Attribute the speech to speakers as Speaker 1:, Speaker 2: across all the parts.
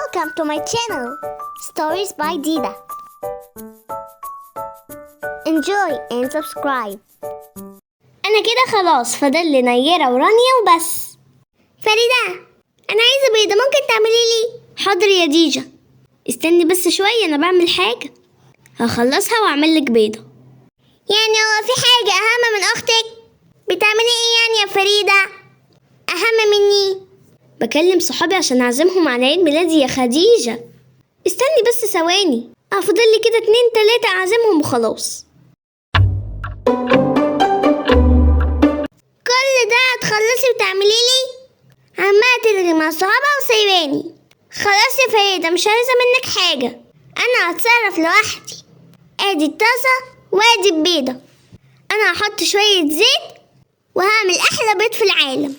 Speaker 1: Welcome to my channel, Stories by Dida. Enjoy and subscribe. أنا كده خلاص فاضل لي نيرة ورانيا وبس. فريدة، أنا عايزة بيضة، ممكن تعملي لي؟ حاضر يا ديجا، استني بس شوية، أنا بعمل حاجة هخلصها وأعمل لك بيضة. يعني هو في حاجة أهم من أختك؟ بتعملي إيه يعني يا فريدة؟ أهم مني؟ بكلم صحابي عشان أعزمهم على عيد ميلادي يا خديجة. استني بس ثواني، أفضل لي كده 2 3 أعزمهم وخلاص. كل ده هتخلصي وتعملي لي؟ عمالة ترغي مع صحابها وسايباني. خلاص يا فريدة، مش عايزة منك حاجة، أنا هتصرف لوحدي. ادي الطاسة وادي البيضة، أنا هحط شوية زيت وهعمل أحلى بيض في العالم،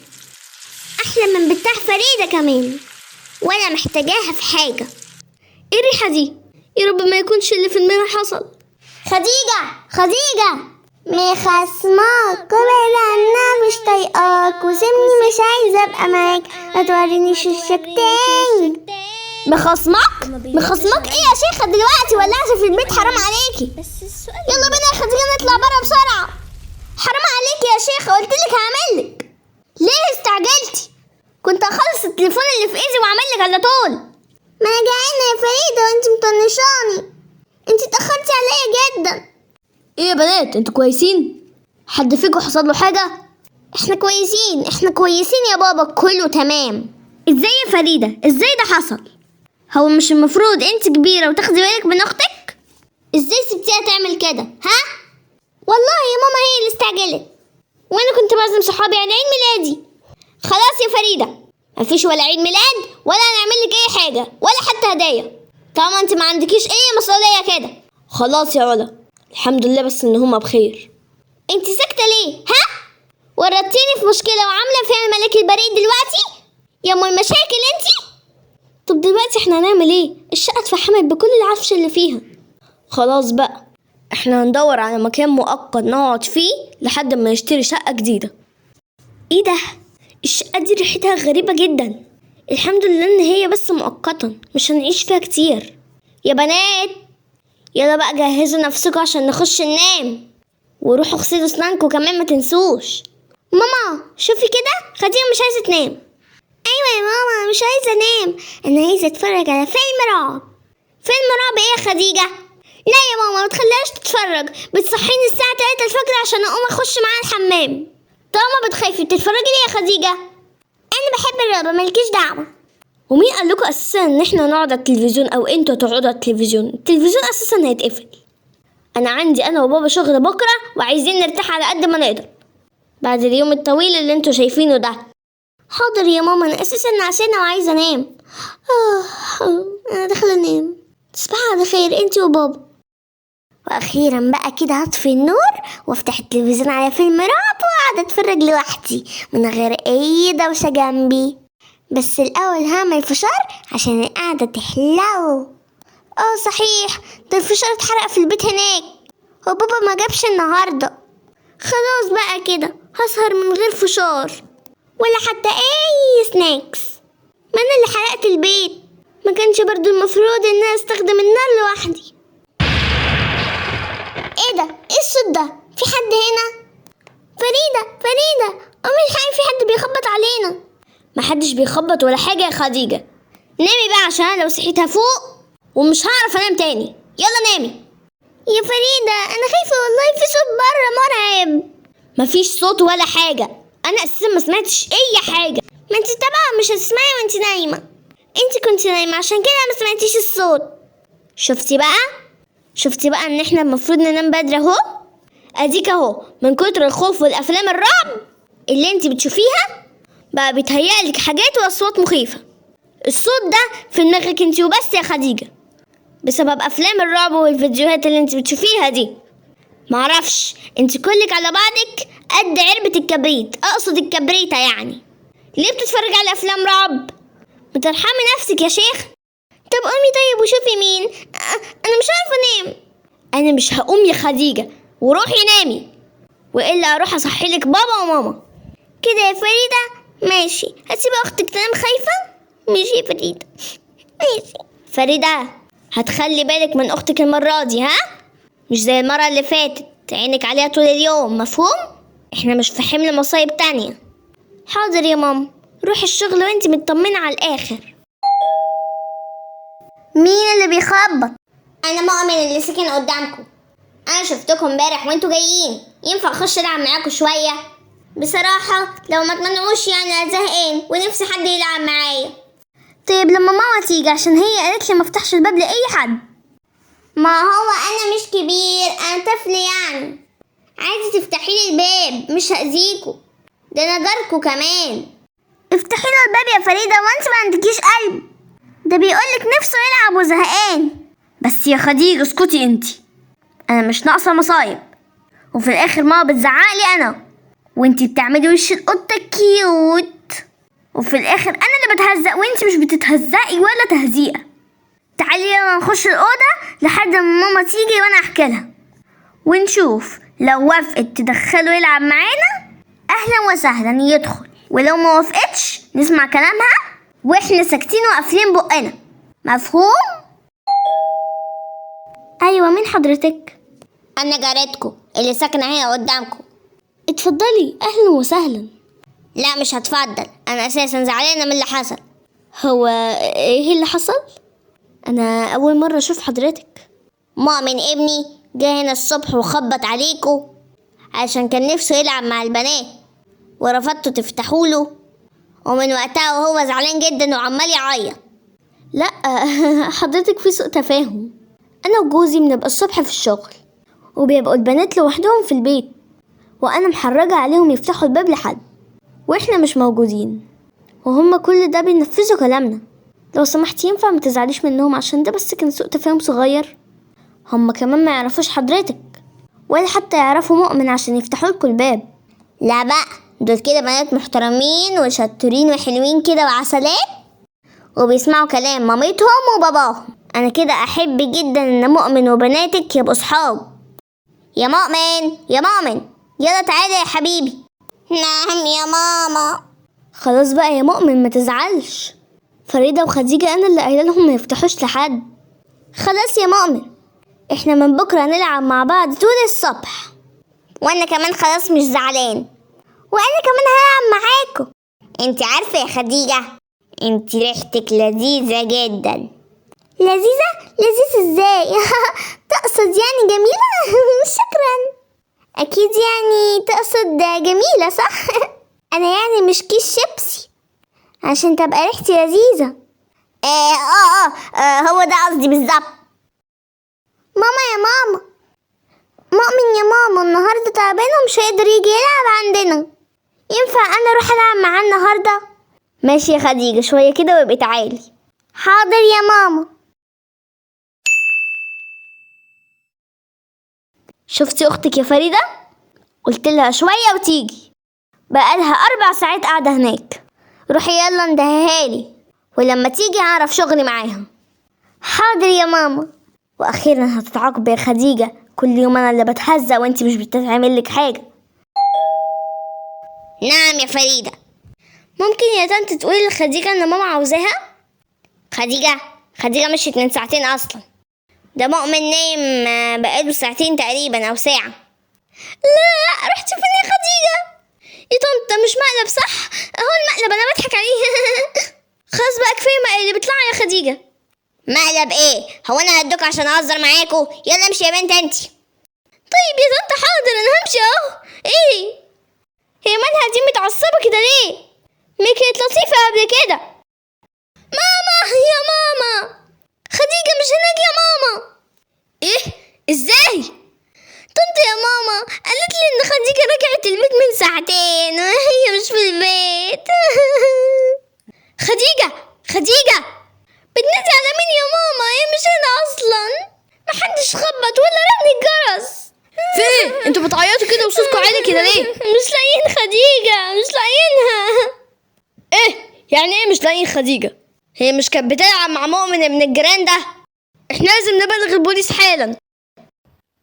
Speaker 1: أحلى من بتاع فريدة كمان، ولا محتاجاها في حاجة. ايه الريحة دي؟ يا رب ما يكونش اللي في دماغي حصل. خديجة، خديجة، مخصماك وبعد عنها مش طايقاك، وسيبني مش عايزة ابقى معاك، ما تورينيش وشك تاني. مخصماك؟ مخصماك ايه يا شيخة دلوقتي؟ ولعت في البيت، حرام عليكي. يلا بينا يا خديجة نطلع برا بسرعة. حرام عليكي يا شيخة، قلتلك هعملك. ليه استعجلتي؟ كنت هخلص التليفون اللي في ايدي واعملك على طول. ما انا جعانة يا فريدة وانت مطنشاني، انت اتأخرتي عليا جدا.
Speaker 2: ايه يا بنات، انتوا كويسين؟ حد فيكم حصل له حاجة؟
Speaker 1: احنا كويسين، احنا كويسين يا بابا، كله تمام. ازاي يا فريدة؟ ازاي ده حصل؟ هو مش المفروض انت كبيرة وتاخدي بالك من اختك؟ ازاي سبتيها تعمل كده؟ ها؟ والله يا ماما هي اللي استعجلت، وانا كنت بعزم صحابي على عيد ميلادي. خلاص يا فريدة، مفيش ولا عيد ميلاد ولا هنعمل لك اي حاجة ولا حتى هدايا، طالما انت ما عندكيش اي مسؤولية كده.
Speaker 2: خلاص يا علا، الحمد لله بس ان هما بخير.
Speaker 1: انت ساكتة ليه؟ ها؟ ورطتيني في مشكلة وعاملة فيها الملاك البريء دلوقتي؟ يا ام المشاكل انت. طب دلوقتي احنا هنعمل ايه؟ الشقة اتفحمت بكل العفش اللي فيها.
Speaker 2: خلاص بقى، احنا هندور على مكان مؤقت نقعد فيه لحد ما نشتري شقة جديدة.
Speaker 1: ايه ده؟ الشقة دي ريحتها غريبة جدا. الحمد لله ان هي بس مؤقتا، مش هنعيش فيها كتير. يا بنات يلا بقى جهزوا نفسكم عشان نخش ننام، وروحوا اغسلوا اسنانكم كمان ما تنسوش. ماما شوفي كده، خديجة مش عايزة تنام. ايوه يا ماما مش عايزة انام، انا عايزة اتفرج على فيلم رعب. فيلم رعب ايه يا خديجة؟ لا يا ماما ما تخليهاش تتفرج، بتصحيني الساعة 3 الفجر عشان اقوم اخش معاها الحمام. طالما بتخافي بتتفرجي ليه يا خديجة؟ انا بحب الرعب مالكيش دعوة.
Speaker 2: ومين قال لكم اساسا ان احنا نقعد على التلفزيون او انتوا تقعدوا على التلفزيون؟ التلفزيون اساسا هيتقفل. انا عندي انا وبابا شغل بكره وعايزين نرتاح على قد ما نقدر بعد اليوم الطويل اللي انتوا شايفينه ده.
Speaker 1: حاضر يا ماما، انا اساسا نعسانه وعايزه انام. انا داخله انام، تصبحي على خير انتي وبابا. واخيرا بقى كده هطفي النور وافتح التلفزيون على فيلم رعب واقعد اتفرج لوحدي من غير اي دوشه جنبي. بس الاول هعمل فشار عشان القعده تحلو. صحيح، ده الفشار اتحرق في البيت هناك وبابا ما جابش النهارده. خلاص بقى كده هسهر من غير فشار ولا حتى اي سناكس. ما انا اللي حرقت البيت، ما كانش برضو المفروض ان انا استخدم النار لوحدي. ايه ده؟ ايه الصوت ده؟ في حد هنا؟ فريدة، فريدة قومي الحقي، في حد بيخبط علينا.
Speaker 2: محدش بيخبط ولا حاجة يا خديجة، نامي بقى عشان انا لو صحيت هفوق ومش هعرف انام تاني. يلا نامي
Speaker 1: يا فريدة، انا خايفة والله، في صوت بره مرعب.
Speaker 2: مفيش صوت ولا حاجة، انا اساسا ما سمعتش اي حاجة.
Speaker 1: ما انت طبعا مش هتسمعي وانت نايمة، انت كنت نايمة عشان كده ما سمعتيش الصوت.
Speaker 2: شفتي بقى؟ شفتي بقى ان احنا المفروض ننام بدري اهو؟ اديك اهو من كتر الخوف والافلام الرعب اللي انت بتشوفيها بقى بيتهيألك حاجات واصوات مخيفة. الصوت ده في دماغك انت وبس يا خديجة، بسبب افلام الرعب والفيديوهات اللي انت بتشوفيها دي. معرفش انت كلك على بعضك قد علبة الكبريت، اقصد الكبريتة يعني. ليه بتتفرج على افلام رعب؟ ما ترحمي نفسك يا شيخ.
Speaker 1: طب قومي طيب وشوفي مين. انا مش عارفة انام.
Speaker 2: انا مش هقوم يا خديجة، وروحي نامي والا اروح اصحي لك بابا وماما.
Speaker 1: كده يا فريدة؟ ماشي، هتسيب اختك تنام خايفة؟ ماشي يا فريدة. ماشي.
Speaker 2: فريدة هتخلي بالك من اختك المرة دي، ها؟ مش زي المرة اللي فاتت عينك عليها طول اليوم، مفهوم؟ احنا مش في حمل مصايب تانية. حاضر يا ماما، روحي الشغل وانتي مطمنة على الاخر.
Speaker 1: مين اللي بيخبط؟ انا مؤمن اللي ساكن قدامكم. انا شفتكم امبارح وانتوا جايين، ينفع اخش العب معاكم شوية؟ بصراحة لو ما تمنعوش يعني انا زهقان ونفسي حد يلعب معايا.
Speaker 2: طيب لما ماما تيجي، عشان هي قالت لي ما افتحش الباب لاي حد.
Speaker 1: ما هو انا مش كبير، انا طفل يعني. عايزه تفتحي لي الباب، مش هاذيكوا، ده انا جاركوا كمان.
Speaker 2: افتحي له الباب يا فريدة، وانت ما عندكيش قلب؟ ده بيقولك نفسه يلعب وزهقان. بس يا خديجة اسكتي انتي، انا مش ناقصه مصايب، وفي الاخر ماما بتزعقلي انا، وانتي بتعملي وش القطة cute، وفي الاخر انا اللي بتهزق وانتي مش بتتهزقي ولا تهزيقه. تعالي يلا نخش الاوضة لحد ما ماما تيجي وانا احكي لها، ونشوف لو وافقت تدخله يلعب معانا اهلا وسهلا يدخل، ولو ما وافقتش نسمع كلامها واحنا ساكتين وقافلين بقنا، مفهوم؟ ايوه مين حضرتك؟
Speaker 1: انا جارتكم اللي ساكنة هنا قدامكم.
Speaker 2: اتفضلي، اهلا وسهلا.
Speaker 1: لا مش هتفضل، انا اساسا زعلانة من اللي حصل.
Speaker 2: هو ايه اللي حصل؟ انا اول مرة اشوف حضرتك.
Speaker 1: مؤمن ابني جه هنا الصبح وخبط عليكم عشان كان نفسه يلعب مع البنات، ورفضتوا تفتحوله، ومن وقتها وهو زعلان جدا وعمال يعيط.
Speaker 2: لا حضرتك في سوء تفاهم، انا وجوزي بنبقى الصبح في الشغل وبيبقوا البنات لوحدهم في البيت، وانا محرجه عليهم يفتحوا الباب لحد واحنا مش موجودين، وهم كل ده بينفذوا كلامنا. لو سمحتي ينفع ما تزعليش منهم عشان ده بس كان سوء تفاهم صغير؟ هم كمان ما يعرفوش حضرتك ولا حتى يعرفوا مؤمن عشان يفتحوا لكم الباب.
Speaker 1: لا بقى، دول كده بنات محترمين وشطورين وحلوين كده وعسلات، وبيسمعوا كلام مامتهم وباباهم. انا كده احب جدا ان مؤمن وبناتك يبقوا صحاب. يا مؤمن يا مؤمن، يلا تعالى يا حبيبي. نعم يا ماما.
Speaker 2: خلاص بقى يا مؤمن ما تزعلش، فريدة وخديجة انا اللي قايله لهم ما يفتحوش لحد. خلاص يا مؤمن، احنا من بكره هنلعب مع بعض طول الصبح.
Speaker 1: وانا كمان خلاص مش زعلان،
Speaker 2: وانا كمان هلعب معاكم.
Speaker 1: انت عارفه يا خديجة، انت ريحتك لذيذة جدا.
Speaker 2: لذيذة؟ لذيذة ازاي؟ تقصد يعني جميلة؟ شكرا. اكيد يعني تقصد جميلة صح؟ انا يعني مش كيس شيبسي عشان تبقى ريحتي لذيذة.
Speaker 1: هو ده قصدي بالظبط.
Speaker 2: ماما يا ماما، مؤمن يا ماما النهارده تعبان ومش هيقدر يجي يلعب عندنا، ينفع انا اروح العب معاه النهارده؟ ماشي يا خديجة، شوية كده وابقي تعالي. حاضر يا ماما. شفتي اختك يا فريدة؟ قلت لها شوية وتيجي، بقالها 4 ساعات قاعدة هناك. روحي يلا اندهيها لي، ولما تيجي هعرف شغلي معاها. حاضر يا ماما. واخيرا هتتعاقبي يا خديجة، كل يوم انا اللي بتهزق وانتي مش بتتعمل لك حاجة.
Speaker 1: نعم يا فريدة.
Speaker 2: ممكن يا طنط تقولي لخديجه ان ماما عاوزاها؟
Speaker 1: خديجة مشيت من ساعتين اصلا، ده مؤمن نايم بقاله ساعتين تقريبا او ساعة.
Speaker 2: لا رحت فين يا خديجة؟ يا طنط ده مش مقلب صح؟ اهو المقلب انا بضحك عليه. خلاص بقى كفاية مقلب، اطلعي يا خديجة.
Speaker 1: مقلب ايه؟ هو انا هدوك عشان اهزر معاكو؟ يلا امشي يا بنت انتي.
Speaker 2: طيب يا طنط حاضر انا همشي اهو. ايه هي مالها دي متعصبه كده ليه؟ ما كانت لطيفة قبل كده. ماما يا ماما، خديجة مش هناك يا ماما. ايه؟ ازاي؟ طنط يا ماما قالت لي ان خديجة رجعت البيت من ساعتين وهي مش في البيت. خديجة خديجة بتنادي على مين يا ماما؟ هي مش هنا اصلا، محدش خبط ولا رن الجرس.
Speaker 3: في انتوا بتعيطوا كده وصوتكم عالي كده ليه؟
Speaker 2: مش لاقيين خديجة، مش لاقيينها.
Speaker 3: ايه يعني ايه مش لاقيين خديجة؟ هي مش كانت بتلعب مع مؤمن ابن الجيران ده؟ احنا لازم نبلغ البوليس حالا.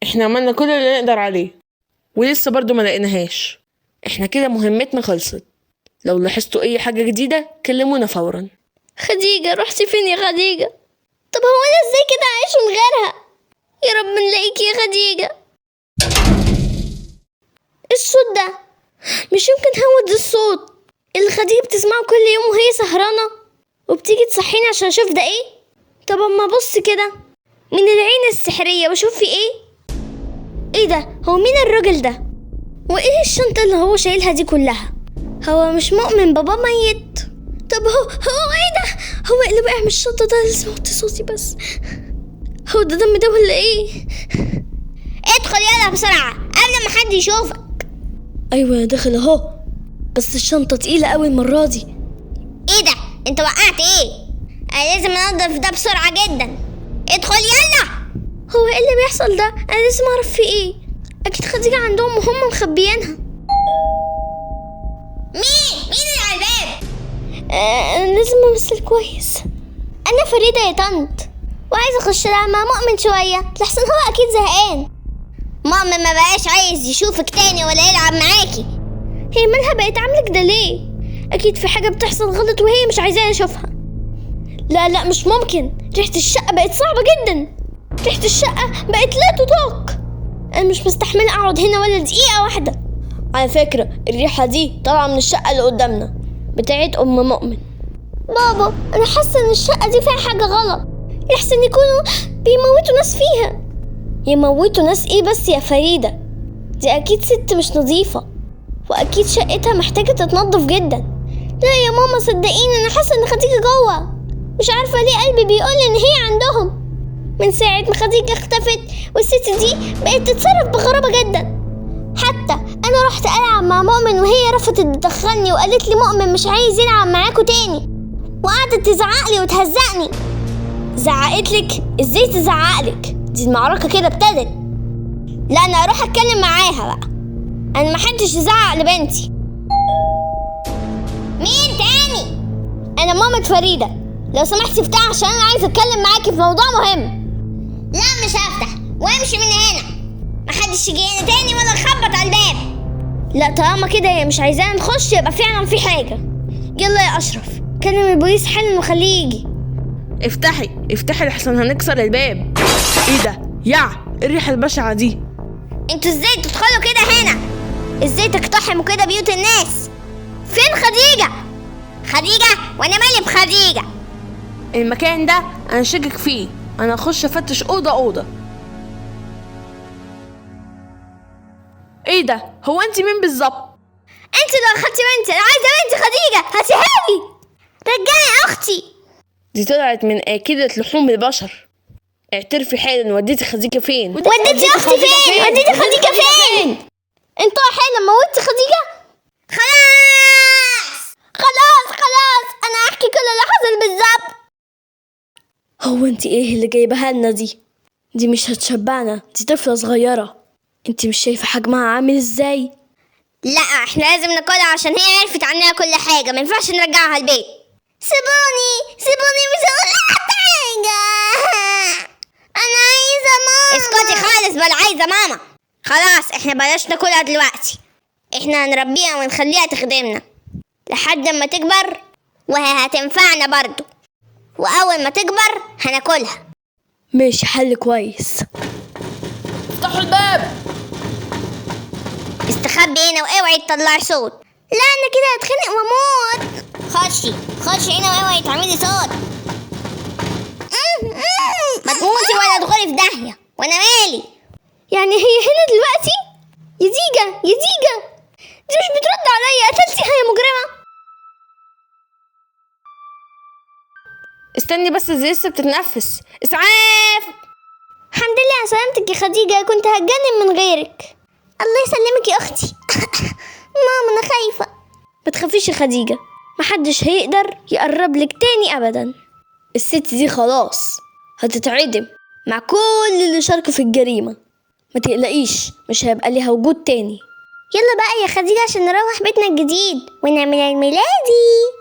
Speaker 4: احنا عملنا كل اللي نقدر عليه ولسه برضو ما لقيناهاش. احنا كده مهمتنا خلصت. لو لاحظتوا اي حاجة جديدة كلمونا فورا.
Speaker 3: خديجة رحتي فين يا خديجة؟ طب هو انا ازاي كده عايش من غيرها؟ يا رب نلاقيكي يا خديجة. إيه الصوت ده؟ مش يمكن هو ده الصوت اللي خديجة بتسمعه كل يوم وهي سهرانة وبتيجي تصحيني عشان اشوف ده ايه؟ طب اما ابص كده من العين السحرية واشوف في ايه؟ ايه ده؟ هو مين الراجل ده؟ وايه الشنطة اللي هو شايلها دي كلها؟ هو مش مؤمن بابا ميت؟ طب هو ايه ده؟ هو اللي وقع من الشنطة ده؟ لازم اوطي صوتي بس. هو ده دم ده ولا ايه؟
Speaker 1: ادخل يلا بسرعة قبل ما حد يشوفك.
Speaker 3: ايوه داخل اهو، بس الشنطة تقيلة قوي المرة دي.
Speaker 1: ايه ده؟ انت وقعت ايه؟ انا لازم انضف ده بسرعة جدا. ادخل يلا.
Speaker 3: هو ايه اللي بيحصل ده؟ انا لازم اعرف في ايه. اكيد خديجة عندهم وهم مخبيينها.
Speaker 1: مين اللي على الباب؟
Speaker 3: انا لازم امثل كويس.
Speaker 1: انا فريدة يا طنط، وعايزة اخش لها مع مؤمن شوية لحسن هو اكيد زهقان. مؤمن ما بقاش عايز يشوفك تاني ولا يلعب معاكي.
Speaker 3: هي مالها بقت عاملة كده ليه؟ اكيد في حاجة بتحصل غلط وهي مش عايزاني اشوفها. لا لا مش ممكن، ريحة الشقة بقت صعبة جدا، ريحة الشقة بقت لا تطاق. انا مش مستحملة اقعد هنا ولا دقيقة واحدة. على فكرة الريحة دي طالعة من الشقة اللي قدامنا بتاعت ام مؤمن.
Speaker 1: بابا انا حاسة ان الشقة دي فيها حاجة غلط، يحسن يكونوا بيموتوا ناس فيها.
Speaker 3: يموتوا ناس ايه بس يا فريدة؟ دي اكيد ست مش نظيفة، واكيد شقتها محتاجة تتنظف جدا.
Speaker 1: لا يا ماما صدقيني انا حاسة ان خديجة جوه، مش عارفة ليه قلبي بيقول ان هي عندهم. من ساعة ما خديجة اختفت والست دي بقت تتصرف بغرابة جدا. حتى انا رحت العب مع مؤمن وهي رفضت تدخلني وقالت لي مؤمن مش عايز يلعب معاكوا تاني، وقعدت تزعقلي وتهزقني.
Speaker 3: زعقتلك؟ ازاي تزعقلك؟ دي المعركة كده ابتدت.
Speaker 1: لا انا اروح اتكلم معاها بقى، انا محدش يزعق لبنتي. مين تاني؟
Speaker 3: انا مامة فريدة، لو سمحتي افتحي عشان انا عايزة اتكلم معاكي في موضوع مهم.
Speaker 1: لا مش هفتح، وامشي من هنا، محدش يجي هنا تاني ولا يخبط على الباب.
Speaker 3: لا طالما كده هي مش عايزانا نخش يبقى فعلا في حاجة. يلا يا اشرف كلم البوليس حالا وخليه يجي.
Speaker 4: افتحي افتحي لحسن هنكسر الباب. ايه ده؟ يا الريحة البشعة دي.
Speaker 1: انتوا ازاي تدخلوا كده هنا؟ ازاي تقتحموا كده بيوت الناس؟ فين خديجة؟ خديجة؟ وانا مالي بخديجة؟
Speaker 4: المكان ده انا شاكك فيه، انا اخش افتش اوضة اوضة. ايه ده؟ هو انت مين بالظبط؟
Speaker 3: انت اللي اخدتي بنتي، انا عايزة بنتي خديجة، هاتيها لي.
Speaker 1: رجعي اختي.
Speaker 4: دي طلعت من اكلة لحوم البشر. اعترفي حالا، وديتي خديجة فين؟
Speaker 1: وديتي اختي فين؟ وديتي خديجة فين؟
Speaker 3: انتوا حالا موتي خديجة؟
Speaker 1: خلاص خلاص خلاص، انا هحكي كل اللي حصل بالظبط.
Speaker 3: هو انت ايه اللي جايبها لنا دي؟ دي مش هتشبعنا، دي طفلة صغيرة. انت مش شايفة حجمها عامل ازاي؟
Speaker 1: لا احنا لازم ناكلها عشان هي عرفت عننا كل حاجة، ما ينفعش نرجعها البيت. سيبوني سيبوني، مش هقول لحد حاجة، انا عايزة ماما. اسكتي خالص، بل عايزة ماما. خلاص احنا بلاش ناكلها دلوقتي، احنا هنربيها ونخليها تخدمنا لحد ما تكبر، وهي هتنفعنا برضو، واول ما تكبر هناكلها.
Speaker 3: ماشي، حل كويس.
Speaker 4: افتحوا الباب.
Speaker 1: استخبي هنا واوعي تطلعي صوت. لا انا كده هتخنق واموت. خشي خشي هنا واوعي تعملي صوت. ما تموتي ولا تدخلي في داهية، وانا مالي.
Speaker 3: يعني هي هنا دلوقتي؟ يا ديجة يا ديجة، دي مش بترد عليا، قتلتيها يا مجرمة.
Speaker 4: استني بس، دي لسه بتتنفس. اسعاف.
Speaker 1: الحمد لله على سلامتك يا خديجة، كنت هتجنن من غيرك. الله يسلمك يا اختي. ماما انا خايفة.
Speaker 3: ما تخافيش يا خديجة، محدش هيقدر يقرب لك تاني ابدا. الست دي خلاص هتتعدم مع كل اللي شاركوا في الجريمة، ما تقلقيش مش هيبقى ليها وجود تاني.
Speaker 1: يلا بقى يا خديجة عشان نروح بيتنا الجديد ونعمل عيد ميلادي.